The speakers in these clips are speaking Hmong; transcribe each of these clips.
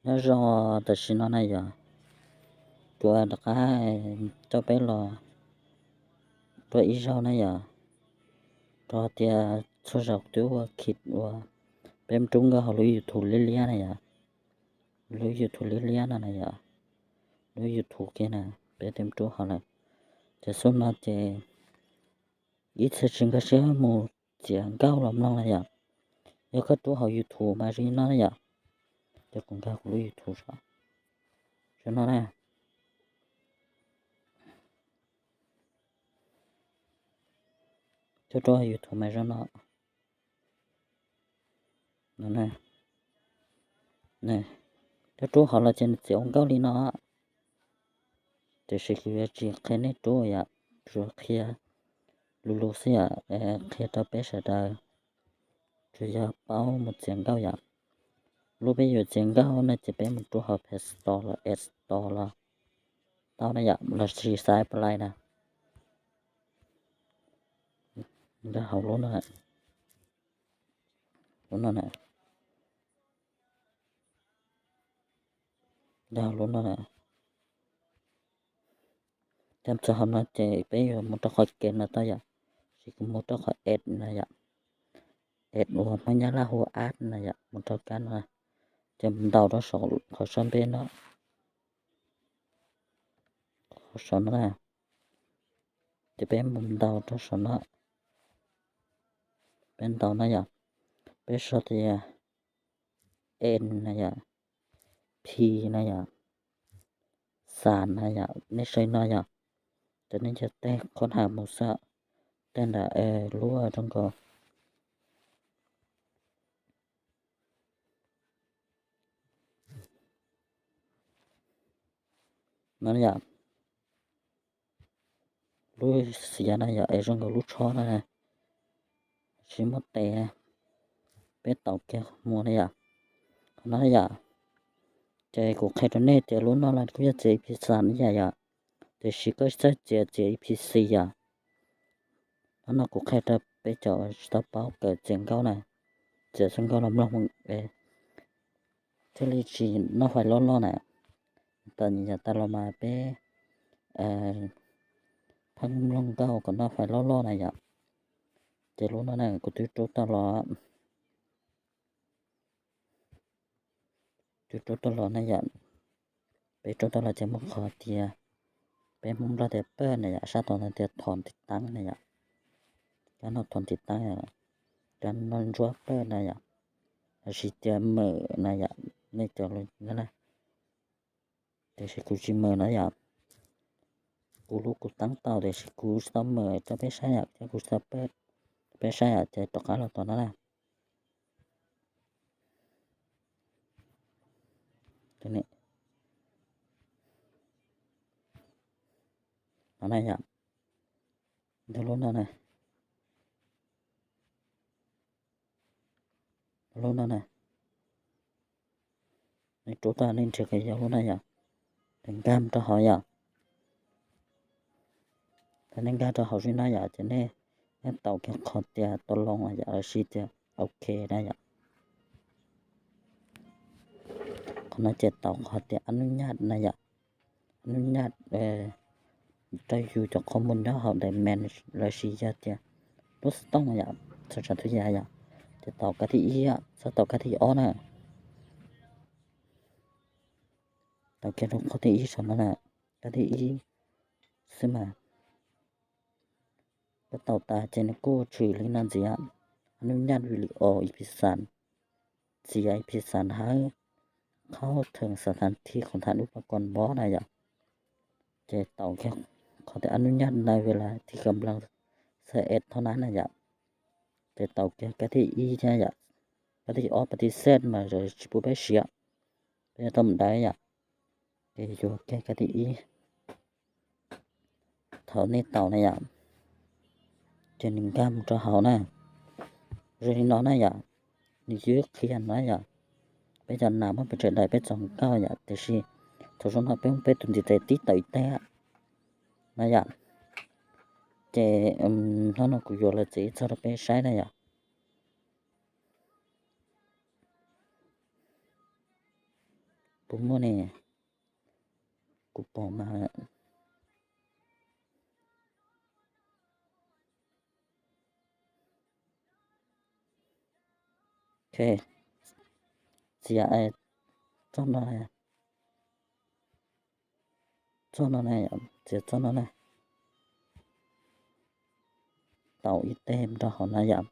Nyob zoo, tam sim no na yom, kuv rov qab coj peb los dua ib zaug na yom, rau tias txhua zaus twb ua khij uas peb mus rub nkauj hauv lub YouTube liab liab na yom, lub YouTube liab liab no na yom, lub YouTube kiag na, peb twb mus rub hauv lawm. Ces xub no ces ib txhia tsis nkag siab mus txiav nkauj los mloog na yom, yog koj rub hauv YouTube mas zoo li no na yom. Ces kuv nkag kuv lub YouTube saib, zoo no na. Koj rub hauv YouTube mas zoo no. Koj rub hauv los ces nws txiav ua nkauj li no. Tiam sis kuv yuav tsis qhia nej rub yom, tsuas qhia lus lus xwb yom, qhia rau peb sawv daws tsuas yog paub mus txiav nkauj yom. Lub peb yuav txiav nkauj no ces peb mus rub hauv Play Store los App Store los tau na yom, los sis xaiv Play na. Nkag hauv lub no, lub no na, nkag hauv lub no na. Ces txog hauv no ces peb yuav mus rau qhov game no tau yom, sis kuv mus rau qhov app no yom, app uas Hmoob Nyab Laj hu app no yom, mus rau kab no, ces mus ntaus rau saum qhov sau npe no, qhov saum no na, ces peb mus ntaus rau saum no, peb ntaus no yom, peb sau tias N na yom, P na yom, Xas na yom, nej sau no yom. Ces nej cia tej qhov ham mus xwb, tej nram lub zoo nkaus no yom, lub xiav na yom, es zoo nkaus lub tsho na, tsis muaj tes, peb taus kiag mus na yom. Qhov no yom, ces kuv qhia rau nej tias lub no los kuj yog txiav ip xas ib yam yom, tiam sis koj txhob txiav txiav ip xis yom. Hnub no kuv qhia rau peb cov tsis tau paub kawm txiav nkauj na, txiav xwb nkauj los mloog thiaj li tsis noj fais loj loj na. Tam yam tas los mas peb pheej mloog nkauj kom noj fais loj loj na yom. Ces lub no na kuv twb rub tau los, twb rub tau los na yom. Peb rub tau los ces muaj qhov tias, peb Hmoob Nplog tias pawj na yom, sab tod no tias thom tiv taab na yom. Kab no thom tiv taab, kab no ntsuab pawj na yom, lossis tias mawm na yom, nej cov lus na. Tiam sis kuv tsis mawm na yom, kuv lub kuv taab tau tiam sis kuv tsis tau mawm rau peb saib yom, thiab kuv tsis tau peb saib yom, ces rov qab los tom no na. No na yom, lub no na, lub no na, nej rub tau nej nrhiav kom yog lub no yom, nej nkag rau hauv yom. Thaum nej nkag rau hauv li no yom, ces nej, nej taus kiag qhov tias tau loo yom, lossis tias ok na yom. Qhov no ces taus qhov tias ab nub nyaj na yom, ab nub nyaj rau yus cov qhov muag nyob hauv daim mes lossis yog tias lub xov tooj na yom, txhua tsav txhua yam yom. Ces taus kab thib ib, txhob taus kab thib ob na. Taus kiag rau qhov thib ib saum no na, kab thib ib xwb mas. Koj taus tas ces nws kuj tshwm li no ntxiv, ab nub nyaj video ip xas, txiav ip xas hab qhov theem xav thas thi khoom thas dub pas kom npob na yom. Ces taus kiag qhov tias ab nub nyaj na ve las thi kam las xab es thoj nab na yom. Ces taus kiag kab thib ib thiab yom, kab thib ob pas thib xej mas tsis pub peb siav, peb yuav tau mus dawv yom. Ces yuav kiag kab thib ib. Thaum nej taus na yom, ces nws nkag mus rau hauv na, zoo li no na yom, nws yuav qhia no yom. Peb cov nas muab pes tsawg daim peb txaus nkauj yom, tiam sis thaum zoo no peb muab peb tus ntiv tes tib tawm ib teg na yom. Ces hnub no kuv yuav los txiav ib txog rau peb saib na yom. Puas muaj ne? Kuv pom mas. Ok, txiav txoj no, txoj no na, txiav txoj no na. Tau ib teg nrog hauv no yom.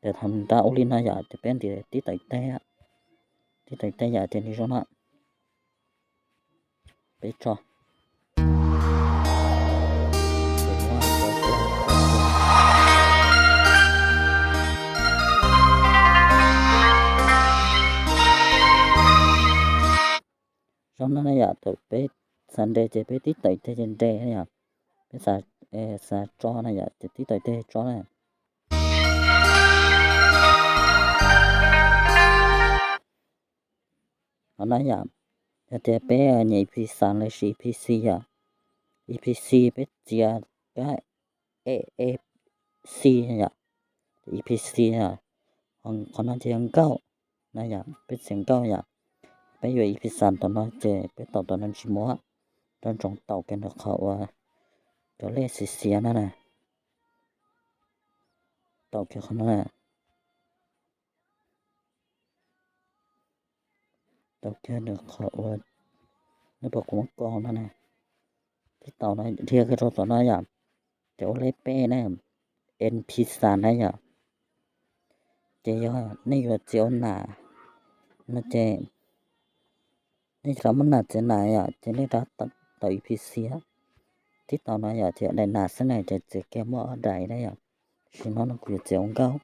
Ces thaum nws nrab ua li no yom, ces peb ntim tib tawm ib teg, tib tawm ib teg yom, ces nws zoo no. Peb tso. Zoo no na yom, thaum peb xav nres ces peb tib tawm ib teg ces nres na yom. Peb xav tso na yom, ces tib tawm ib teg tso na. Qhov no yom, yog tias peb nyiam E P xav los sis E P C yom, E P C peb txiav kab E E C yom, E P C yom, qhov no ces yog nkauj na yom, peb txiav nkauj yom. Peb yuav E P xav tom no ces peb taum tom no ntsis muab, nco ntsoov taum kiag nws qhov uas cov lej xiav xiav no na, taum kiag qhov no na. Taum kiag nws qhov uas nej pom kuv muab kos no na, tib taum no dhia kiag rau tom no yom, ces ua lej peb na, E P xav na yom. Ces yog nej yuav txiav ua nas no ces nej rov muab nas txiav nas yom, ces nej rov taum E P xav. Tib taum no yom, ces daim nas xwb na, ces txiav kiag muaj ob daim na yom. Sim no no kuv yuav txiav ua nkauj,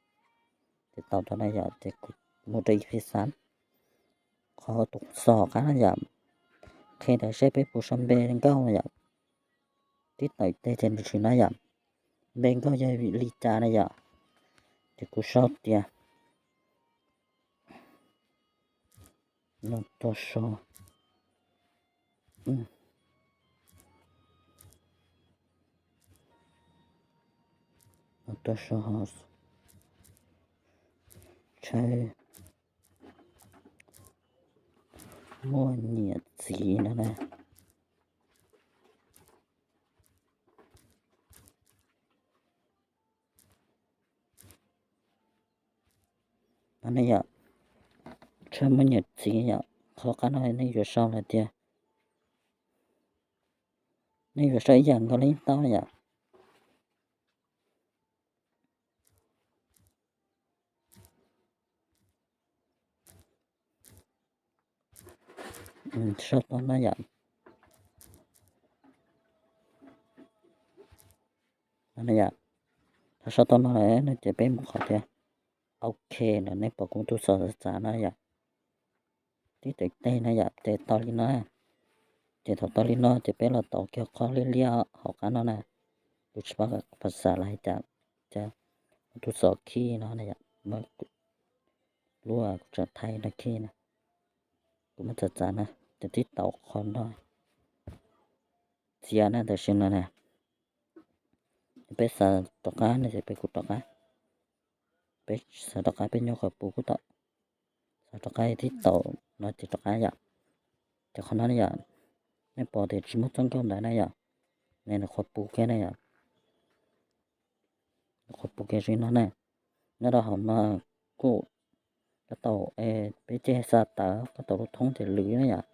ces taum rau na yom, ces kuv mus rau E P xav. Qhov tus xos qab na yom, qhia ntawd seb peb puas sau npe nkauj na yom. Tib tawm teg ces nws tsis na yom, npe nkauj yog vim li cas na yom. Ces kuv sau tias no tuaj so, no tuaj so, tshawb muaj nyiam txiv no na. No ne yom, tshawb muaj nyiam txiv yom, qhov qab no nej yuav sau hais tias, nej yuav sau ib yam nkaus li ib tau yom. Sau tau no yom. Thaum sau tau no lawm no ces peb mus qhov tias ok no, nej pom kuv tus xov xav txav no yom. Tib tawm teg no yom, ces tau li no. Ces thaum tau li no ces peb los taum kiag qhov liab liab hauv qab no na. Kuv tsis paub phas xas lawv hais cas, cas tus xov khij no na yom, lub kuv tseem thaij no khij na. Kuv muab txav txav na, ces tib taum qhov no, txiav na, tam sim no na. Peb xav rov qab no ces peb kuj rov qab, peb xav rov qab peb nyob qhov pus kuj tau, xav rov qab tib taum no ces rov qab yom. Ces qhov no yom, nej pom tias tsis muaj txoj nkauj ntawd na yom, ne nws qhuav pus kiag na yom. Qhuav pus kiag zoo no na. Nyob rau hauv no kuj koj tau, peb ceg xa tawv koj tau lub thoob ces lwv na yom.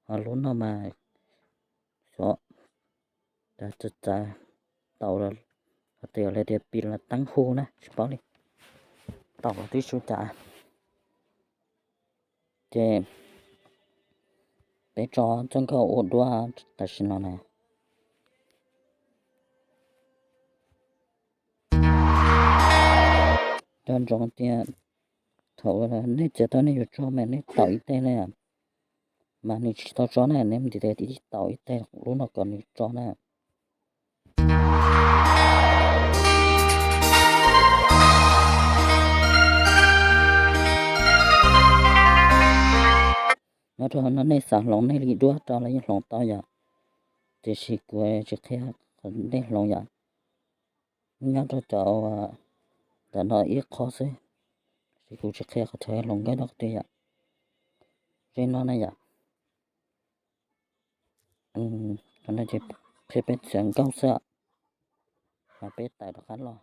Ho lub no mas xyov txawv txawv, tau hais tias lawv tias pis los teeb hu na tsis paub li. Tau tib su cas. Ces peb tso txoj nkauj ua duab tam sim no na. Nco ntsoov tias thaum nej txiav tau nej yuav tso mas nej taum ib teg na, mas nws tsis tau tso na, nej ntim tes tib taum ib teg lub no kom nws tso na. Nyob rau no nej xav hloov nej li duab rau los yeej hloov tau yom, tiam sis kuv tsis qhia qhov nej hloov yom. Nyob rau cov ntawm no ib qho xwb, tiam sis kuv tsis qhia qhov chaw hloov nkauj nyob qhov twg yom. Ze no na yom, Qhov no ces qhia peb txiav nkauj xwb, mas peb tawm rov qab los.